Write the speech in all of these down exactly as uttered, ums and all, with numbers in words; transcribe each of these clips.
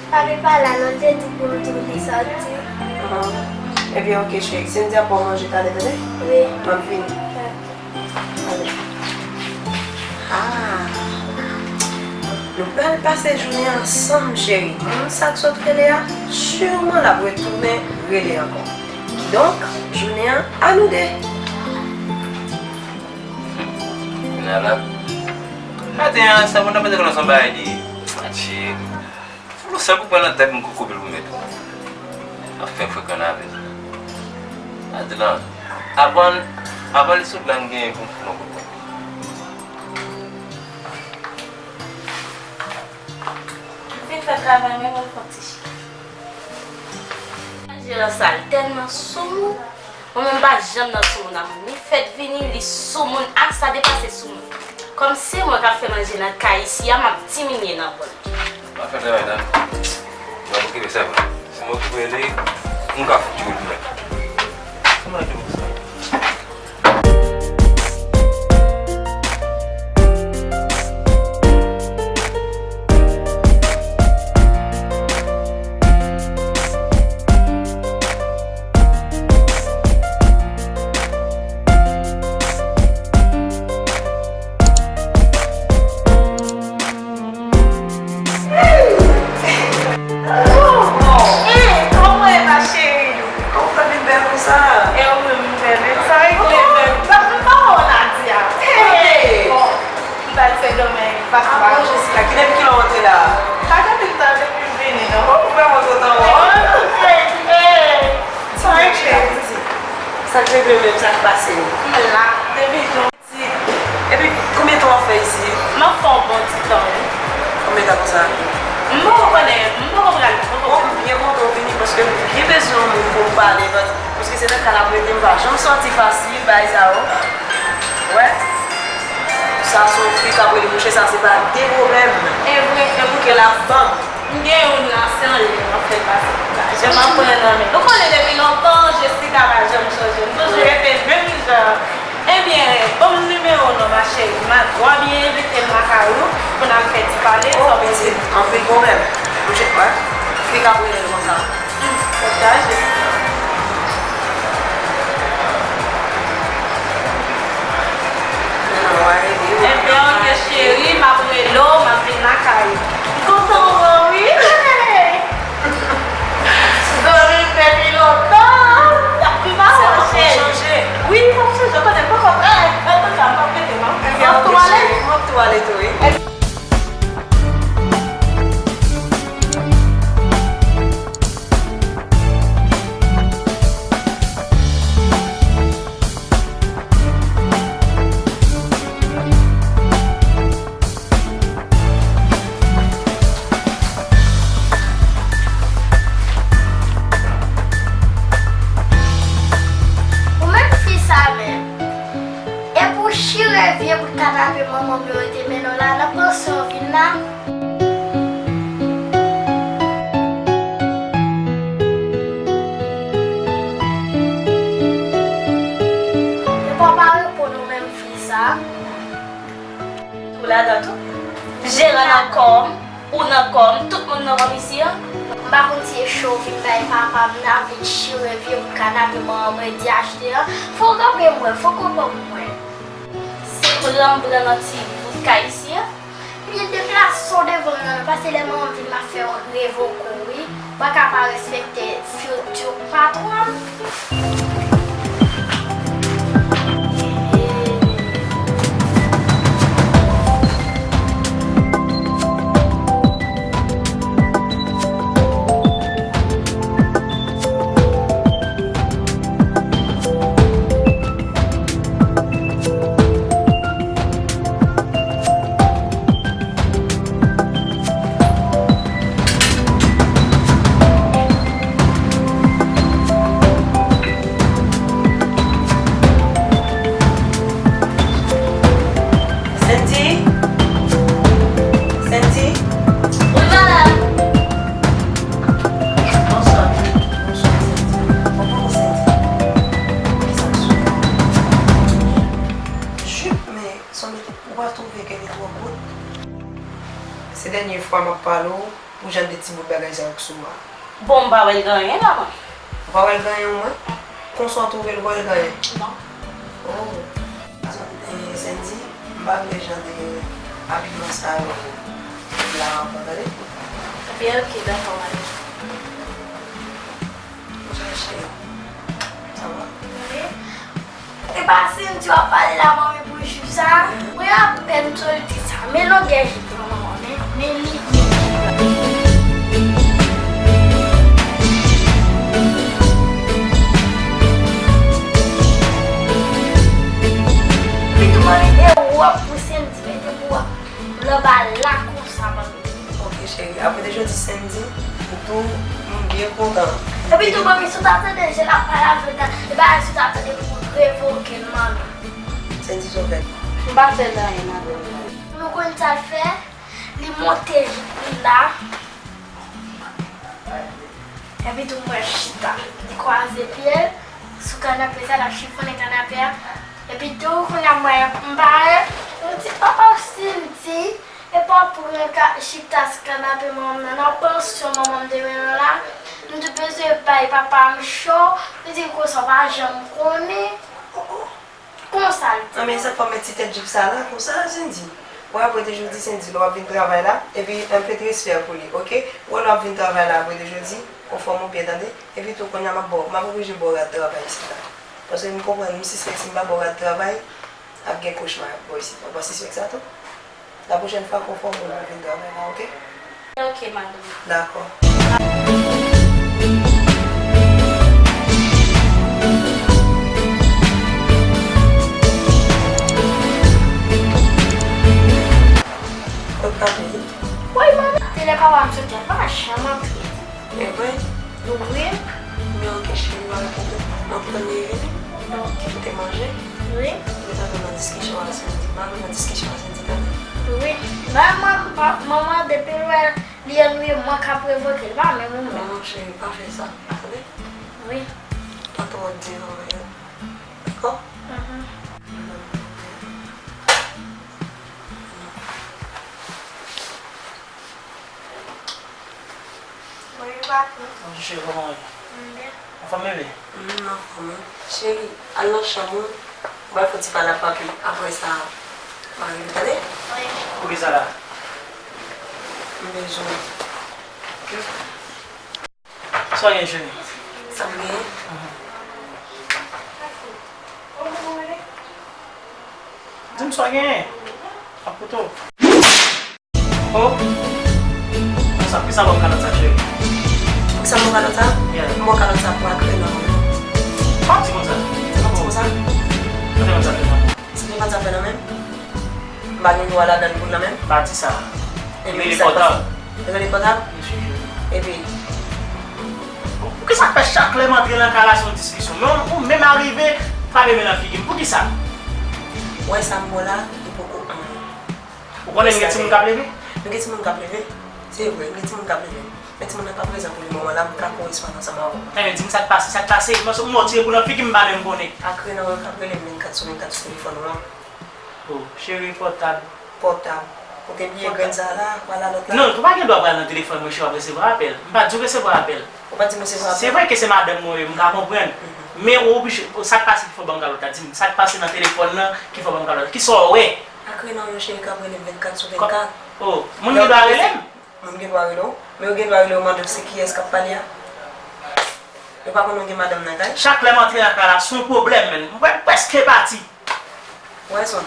Papi pa la non, l te di pou m di w li soti. Ah. Ebyen, oke, cheri. Cynthia, pou manje talè, tande? Wi. M ap vini. Oke. Talè. Ah. Nou pral pase jounen ansanm, cheri. Moun sa k sot rele a, siman l ap retounen rele ankò. Kidonk, jounen an, a nou de. Kounye a la, maten an, sa moun nan mete kò l nan son bagay li. Atchik. Yon sèl pou pran nan tèt m, koko pil pou met. Ap fè frekan avè l. Maten an, avan, avan li sot la, m genyen pou m fout yon kout pwen. M fin fè travay mwen, mwen fè yon ti chita. Jeran sa l tèlman soumoun. Mwen menm m pa janm nan soumoun a moun. Li fèt vini, li soumoun. A sa depase soumoun. Kòm se mwen k ap fè manje nan kay isi a, m ap diminye nan bòl. M ap fè travay la. M ap okipe sèvant. Si m okipe li, m ka fout tchoul pou mwen. Kòman l ap di m konsa? Hey, kòman w ye, ma chérie? Kòman w fè vin bèl konsa? E ou menm, m bèl, men sa regle, bèl. M pa wè w, Nadia. Hey! Bon, m t al fè dòmi, m pa t... Ah, bon, Jessica, ki, depi kilè w antre la? Pa gen pil tan depi m vini, non. Oh, m vrèman kontan wè w. Hey, hey, hey. Sa regle, sa k regle menm, sa k pase? M la, depi jan. Epi, konbyen tan w ap fè isi? M ap fè yon bon ti tan, wi. Konbyen tan konsa? M poko konnen, m poko pral, m poko... Oh, m byen kontan w vini paske m byen bezwen yon moun pou m pale, paske se nan kay la m rete, m pa janm sòti fasil, bagay sa yo. Wè? Sa se yon fi k ap rele mouche, sa se pa de pwoblèm. E vre, e vre. Ke l ap ban m. M gen youn la, se anlè m ap fè l pase pou kay. Jan m ap pran nan men. Ou konnen depi lontan, Jessica pa janm chanje. M toujou rete menm jan. Ebyen, ban m nimewo w non, ma chérie. M a, w a byen envite m lakay ou pou n al fè ti pale. Oh, pitit, anpil pwoblèm. Mouche, wè. Fi k ap rele l konsa. Hmm, tèt chaje. Ebyen, oke, cheri, m ap rele w, m ap vin lakay ou. M kontan wè w, wi. Zanmi m depi lontan. M pa wè w, cheri. Wi, m ap chanje, konnen m poko... Antouka, m p ap rete non. M ap tou ale. M ap tou ale tou, wi. Ou menm fi sa menm. E pou chire vye bout kanape manman m yo te mennen w la nan pansyon w vin la. Epa w pa reponn ou menm fi sa. Ou ladan tou. Jeran nan kò m, ou nan kò m, tout moun nan kò m isi a. M pa konn si e cho w vin bay papa m nan, vin chire vye bout kanape manman mwen di achte an. Fò w kanpe m wè, fò w kanpe m wè. Se pran m pran nan ti bout kay isi a. Ebyen, deplase w devan m nan, paske lè manman m vin, m ap fè w revoke w, wi. Ou pa ka pa respekte fitou patwon. Twòp bout. Se dènye fwa m ap pale w pou jan de ti bout bagay sa yo k sou a. Bon, m pa wè l gen anyen la, mwen. Ou pa wè l gen anyen, ou mwen? Konsa w twouve l, ou pa wè l gen anyen? Non. Oh. Eh, Sandy, m pa vle jan de abiman sa yo la ankò, tande? Ebyen, ok, dakò, madanm. Bonjou, cheri. Sa va? Wi. E pa Sandy w ap pale la, manmi, pou jou sa? Mwen apèn soti sa. Men longè jip lan, manman, men, men li, li, li. Pitou, manmi, e wòb pou Sandy mete pou w nan ba la konsa, manmi. Ok, cheri. Apre de jodi Sandy, m tou, m byen kontan. Epi tou, manmi, si w ta tande jan l ap pale avèk la, e bagay si w ta tande pou revoke l, manmi. Sandy, sa w fè? M pa fè l anyen, madanm. Nou konn sa l fè? Li monte jip li la. Epi tou, m wè l chita. Li kwaze pye l sou kanape sa, l ap chifonnen kanape a. Epi tou, kounye a, m wè m parèt, m di, "Oh, oh, Sandy." Epa pou mwen ka chita sou kanape manman m nan, nan pansyon manman m te mennen la. M te bezwen bay papa m cho, li di m konsa w pa janm konnen. Konsa l di. Anben, sa k fè w met ti tèt jip sa la, konsa, Sandy? Wè, apre de jodi, Sandy, lè w ap vin travay la, epi anpil respè pou li, ok? Wè, lè w ap vin travay la, apre de jodi, ou fòme w byen, tande? Epi tou, kounye a, m ap ba w, m ap oblije ba w rad travay isit la. Paske m konprann, m sispèk si m pa ba w rad travay, ap gen kochma y ap ba w isit la. Ou pa sispèk sa tou? La pwochèn fwa, konfòme w pou vin travay la, ok? Ok, madanm. Dakò. Kot papi? Woy, madanm, te lè papa m soti a, l pa janm antre. E vre? Wi. Men ok, cheri, pa gen pwoblèm. M ap tann li vini. Ok. Ou te manje? Wi. Ou te nan diskisyon a Sandy. M pa nan diskisyon a Sandy, tande. Wi. Ba, man-, pa, manman, depi l wè li annuiye, mwen k ap revoke l, pa menm ou menm. Non, cheri, pa fè sa. Tande? Wi. Pa twò di non, men. Dakò? Mhm. Bonjou, papi. Bonjou, cheri, kòman w ye? M byen. Anfòm, bebe? M anfòm, wi. Cheri, al nan chanm ou. M pral fè yon ti pale ak papi. Apre sa, mari m, tande? Wi. Poukisa la? M bezwen w. Ok. Sa w gen, cheri? Sa m gen? Mhm. Di m sa w gen. M ap koute w. Oh! Sa, poukisa w ban m kalòt sa, cheri? Poukisa m ba w kalòt sa? Yeah. M ba w kalòt sa pou akre nan men w. Pa di konsa. Sa pa di konsa? Kote konsa fè nan men w? Sa te konn zafè nan men m? M pa gen dwa ladan l pou l nan men m? Pa di sa. Epi li rele pòtab. Li rele pòtab? Mesye, cheri. Epi? Poukisa fè chak lè m antre nan kay la se yon diskisyon? Men ou, ou menm arive frape men nan figi m. Poukisa? Ou wè sa m ba w la, li poko anyen. Ou konnen m gen timoun k ap leve? Nou gen timoun k ap leve? Se vre, m gen timoun k ap leve. Men timoun nan pa prezan pou le moman la, m ka koresponn ansanm avè w. Enben, di m sa k pase, sa k pase. M wè w tire kou nan figi m, m pa menm konnen. Akre nan men w k ap rele m vennkat sou vennkat sou telefòn ou an. Oh, cheri, pòtab. Pòtab. Ou te bliye grenn sa a la, pral a lòt la? Non, ou pa gen dwa pral nan telefòn mwen, cheri, w ap resevwa apèl. M pa di w resevwa apèl. Ou pa di m resevwa apèl? Se vre ke se madanm mwen ou ye, m ka konprann. Mhm. Men ou oblije, sa k pase ki fè w ban m kalòt la? Di m, sa k pase nan telefòn nan ki fè w ban m kalòt la? Kisa w wè? Akre nan men w, cheri, k ap rele m vennkat sou vennkat. Oh, moun gen dwa rele m? Moun gen dwa rele w, men yo gen dwa rele w mande w se kiyès k ap pale a. Yo pa konn ou gen madanm nan kay. Chak lè m antre nan kay la, se yon pwoblèm, menn. Mwen prèske pati. Ou wè sa,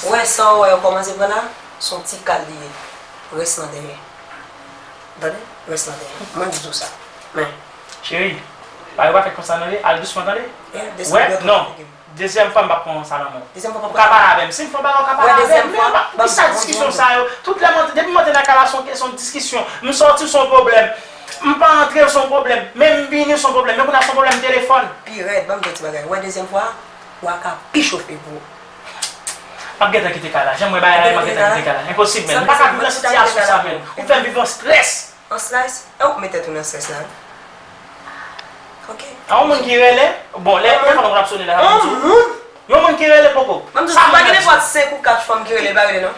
ou wè sa, ou wè yo kòmanse pran la, se yon ti kal li ye. Rès nan dèyè. Tande? Rès nan dèyè. Mwen di w sa. Men. Cheri, bagay yo pa fèt konsa, tande? Al dousman, tande? Wè, non. Dezyèm fwa, m p ap pran sa nan men w. Dezyèm fwa, ou ka pale avè m. Si m fè w bagay, ou ka pale avè m. Men poukisa diskisyon sa yo? Tout lè m antre, depi m antre nan kay la, se yon kesyon diskisyon. M sòti, se yon pwoblèm. M pa antre, se yon pwoblèm. Men m vini, se yon pwoblèm. Men kounye a, se yon pwoblèm telefòn. Pi rèd, ban m di w ti bagay. Ou wè dezyèm fwa, ou a ka pi chofe pou ou. M ap gentan kite kay la. Jan m wè bagay la ye, m ap gentan kite kay la. Enposib, menn. M pa ka viv nan sitiyasyon sa, menn. Ou fè m viv yon estrès. An slice? E ou k met tèt ou nan estrès la wi. Ok. A yon moun ki rele? Bon, lè telefòn nan ap sone la, sa pou di w. Yon moun? Yon moun ki rele poko. Sa m pa gen nenpòt senk ou kat fanm ki rele, pa rele non.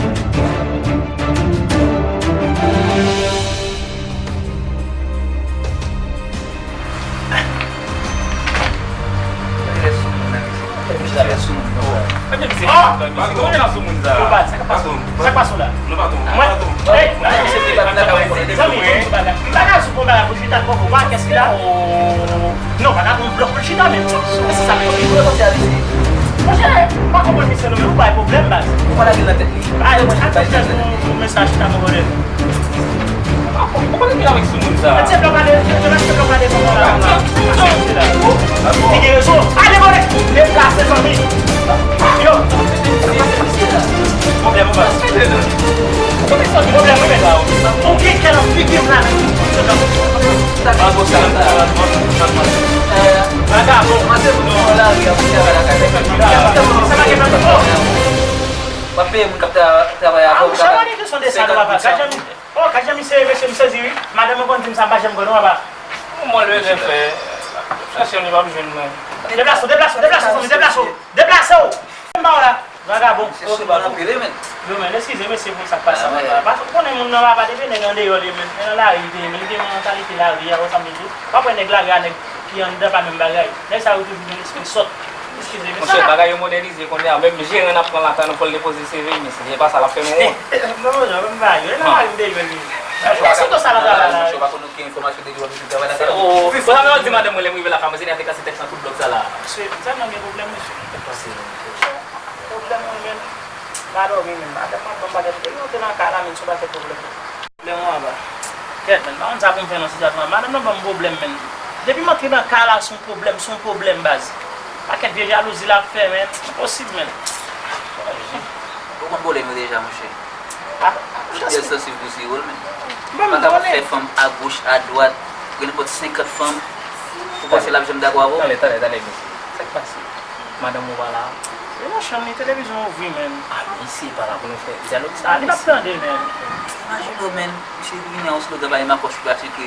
Sa k pase w la? Mwen, hey, Zanmi, m pa ka sou bon bagay pou chita, kòk ou pa, kès ki la? Non, pa ka pran blòk pou chita, men. Mwen se sa, men. Monchè, m pa konprann misye non, men ou bay pwoblèm, baz. Ou pa lage nan tèt li. Ay, mwen, atann chèz pou, pou mesaj chita, mon brother. Ou pa konn ki avèk sou moun sa. Mete blòk ale, mete blòk ale, mete blòk ale, mete blòk ale. Li gen rezon. Ale, bòlè. Deplase, zanmi. Yo. Pwoblèm ou pa. Pwoblèm ou, men. Ou gen kè nan figi m la. Vagabon. Sa pa gen nan figi. W ap peye moun k ap tra-, travay avè w. Ou chanm ane kesyon de sa, nou papa. Gad jan mi-, oh, gad jan misye ye, mesye, m sezi, wi. Madanm mwen konn di m sa, m pa janm kwè, non, papa. Mwen leve fè. Chèche m, li p ap jwenn mwen. Deplase w, deplase w, deplase w, zanmi, deplase w. Deplase w! M ba w la, vagabon. Se sou ban anpil, wi, men. Yo, men, eskize, mesye, pou sa k pase a, papa. Ou konnen moun nan, papa, depi nèg andeyò li ye, men. Nèg nan lari li te ye, men. Li te yon mantalite lari a, wè sa m vle di w. W ap wè nèg lari a, nèg ki anndan pa menm bagay. Nèg sa yo toujou gen lespri sòt. Eskize, men. Monchè, bagay yo modènize kounye a. Menm jeran n ap pran lakay nou, fò l depoze C V, men si se pa sa, l ap fè nou wont. Non, non, non, m ba yo. E nan lari m te jwenn li. Mwen pa konn okenn enfòmasyon de li w ap travay lakay. Ou konn sa m di madanm mwen lè m rive lakay mwen, se nèg te kase tèt nan kout blòk sa la. Mesye, tèlman gen pwoblèm, mesye. Pwoblèm mwen menm. M pa dòmi menm. Madanm mwen ban m bagay pou li antre nan kay la, menm se yon pakèt pwoblèm. Pwoblèm ou anba. Kèt, men, m pa konn sa pou m fè nan sitiyasyon an. Madanm nan ban m pwoblèm, men. Depi m antre nan kay la, se yon pwoblèm, se yon pwoblèm, baz. Pakèt vye jalouzi l ap fè, men. Enposib, men. Ou konn pwoblèm yo deja, monchè. Jodi a, sa se pou sirèl, men. Ou pa ka fè fanm agoch, adwat, gen nenpòt senkant fanm, ou panse l ap janm dakò avè w? Talè, talè, talè, mesye. Sa k pase? Madanm ou pa la? Li nan chanm li, televizyon ouvri, men. Ah, men misye pa la pou nou fè dyalòg sa, mesye. Ah, li p ap tande, men. Imajine w, men, misye vini a yon slogan, pa gen makòch pou achte ke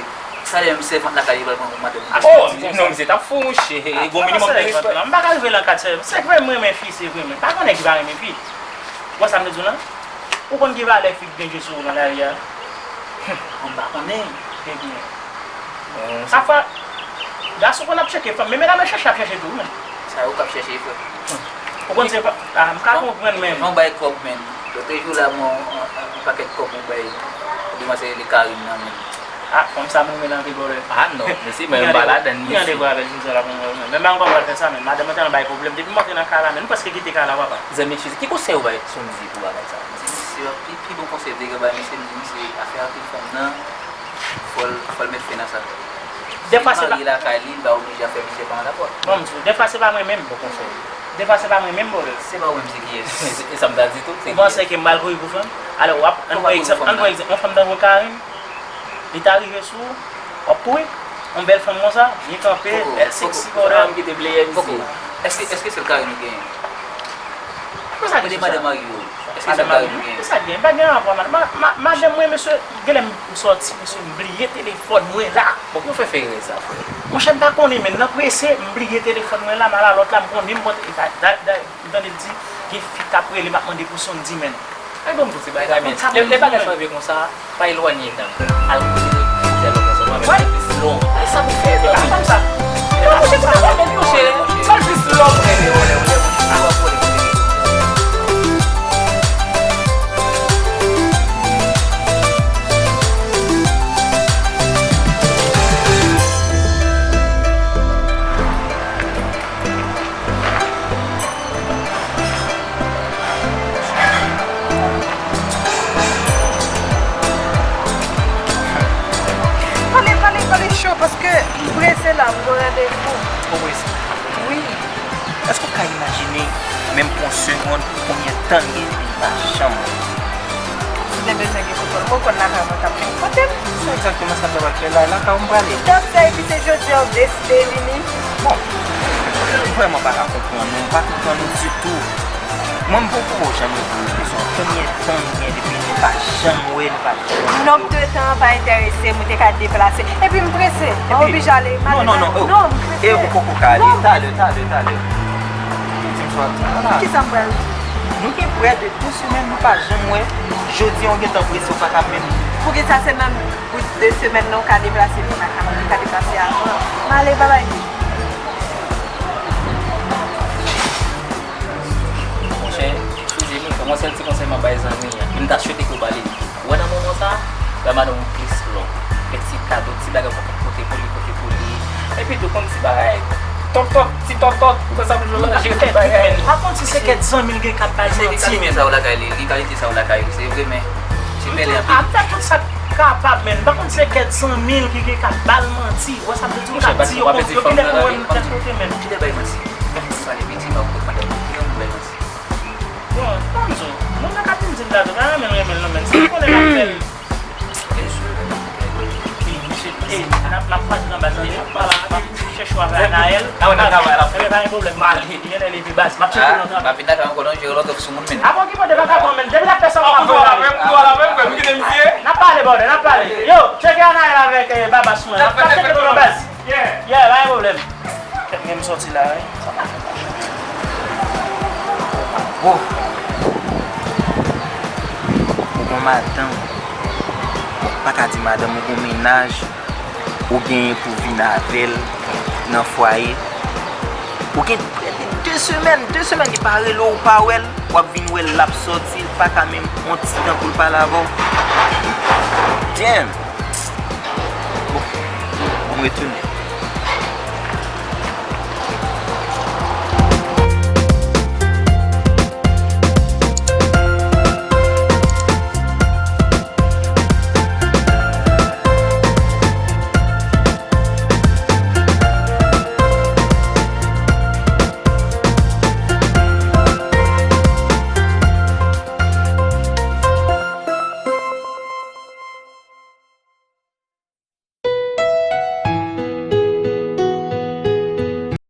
talè menm sèvant lakay li pral pran pou madanm li. Oh, non, misye t ap fou, monchè. Gon minimòm de respè. M pa ka rive nan kat sèvant. Se vre, m renmen fi, se vre, men pa gen nèg ki pa renmen fi. Ou wè sa m te di w lan? Ou konn ki valè fi k gen je sou ou nan lari a? Humm, m pa konnen. Ebyen. Bon, sa fè, gason konn ap chèche fanm, men medam yo chèche ap chèche tou, men. Sa yo k ap chèche, frè. Humm. Ou konn se pa, ah, m ka konprann, men. Yon bay kòb, men. Lòt jou la, mwen, yon, yon, yon pakèt kòb ou bay. Demanzèl rele Karine nan, men. Ah, fanm sa mouri nan anpil pwoblèm. Ah, non, mesye, men m pa ladann, mesye. Li andevwa avè l, jounen la, men m pa konn pral fè sa, men madanm mwen tèlman bay pwoblèm. Depi m antre nan kay la, men nou prèske kite kay la, papa. Zanmi, eskize, ki konsèy ou bay Sondy pou bagay sa? M di misye, pi, pi bon konsèy m te gen bay misye, m di misye, afè anpil fanm nan, fò l, fò l met fen nan sa. Dèfwa se pa. Si l marye lakay li, l pa oblije afè misye pa an rapò. Bon, m di w, dèfwa se pa mwen menm. Bon konsèy. Dèfwa se pa mwen menm, brother. Se pa ou menm, se kiyès? E sa m ta di tou, se kiyès? Ou panse ke m pral kouri pou fanm? Alò, w ap, ann pran egzanp, ann pran egzanp, yon fanm tankou Karine, li ta rive sou ou, w ap kouri? Yon bèl fanm konsa, byen kanpe, bèl seksi, brother. Fanm ki te bliye misye. Èske, èske se l Karine ou genyen? Mwen sa gen sou sa. Madanm marye ou. Èske se l Karine ou genyen? Sa gen, pa gen rapò, madanm. Ma, ma, madanm mwen, mesye, genlè m sòti, mesye, m bliye telefòn mwen la. Bon, pou fè fè erè sa, frè. Monchè, m pa konnen, men nan prese, m bliye telefòn mwen la, m al a lòt la, m konnen m pote, da, da, da, m tande l di, gen fi k ap rele m ap mande pou Sondy, men. Ay, bon, m di w se bagay sa, men. Lè, lè bagay sa rive konsa, pa elwanye nan. Al kote de, de lòt ansanm avèk li plis long. E sa pou fè, se pa fanm sa. Non, monchè, se pa fanm, monchè. Sa l plis long. Pale, pale, pale cho, paske m prese la, m gen randevou. Ou prese? Wi. Èske w ka imajine, menm pou yon segond, konbyen tan l gen depi l pa janm wè? Si w te bezwen gen foto l, mwen konn lakay mwen t ap fè yon kote m. Se egzakteman sa m t ap fè la, lakay ou m prale. Dòk sa, epi se jodi a w deside vini? Bon, m vrèman pa ka konprann ou, m pa konprann ou ditou. Mwen, m poko janm reponn kesyon an. Konbyen tan nou gen depi nou pa janm wè, nou pa janm wè? Nonb de tan an pa enterese m, ou te ka deplase. Epi m prese, m oblije ale. Non, non, non, oh. Non, m prese. E ou poko ka ale. Talè, talè, talè. Ou di m sa, ala. Kisa m pral di? Nou gen prè de de semèn nou pa janm wè. Jodi a ou gentan prese, ou pa ka menm. Poukisa se menm bout de semèn nan ou ka deplase vin lakay mwen, ou ka deplase avan? M ale, babay. Monchè, eskize m, frè, yon sèl ti konsèy m ap bay zanmi an, e m ta swete ke w ba li li. Ou wè nan moman sa a, Ba madanm ou plis love. Fè ti kado, ti bagay pou pote pou li, pote pou li. Epi tou konn ti bagay, tòtòt, ti tòtòt, ou konn sa pou jwe nan jere ti bagay. Pa konn si se kèk zanmi l gen k ap ba l manti. Se ki kalite sa ou lakay li, li kalite sa ou lakay li, se vre men se bèl anpil. Ap fè tout sa k kapab men, pa konn si se kèk zanmi l ki gen k ap ba l manti. Wè sa m vle di, ou ka di yo, yo genlè konn wè m kèk kote men. Ki te bay manti? Pale piti, pa ou konn madanm ou, ki yon bay manti? Bon, ban m di w, moun nan k ap vin di m sa tou, pa renmen l, renmen l non men, si l konnen l ap fè l. Ey, misye, ey, n ap, n ap pase nan baz lan, n ap chèche w avè Anaël. Ah, w nan travay la. Ebyen, pa gen pwoblèm, m genlè leve baz. M ap chèche w nan travay. M ap vin lakay ankò non, jere lòt sou moun men. Apa w ki mande vagabon men, depi l ap fè sa w ap fè. N ap pale, brother, n ap pale. Yo, tcheke Anaël avèk, eh, Babas mwen. N ap tcheke nou nan baz. Yeah, pa gen pwoblèm. Kèt, men m sòti la, wi. Sa pa fè m. Wo! Ou gon madanm. Bon, pa ka di madanm, ou gon mennaj. Ou genyen pou vin avè l nan fwaye. Ou gen prè de de semèn, de semèn li pa rele w, ou pa wè l. W ap vin wè l, l ap sòti, l pa ka menm pran ti tan pou l pale avè w. Damn! Bon, m retounen.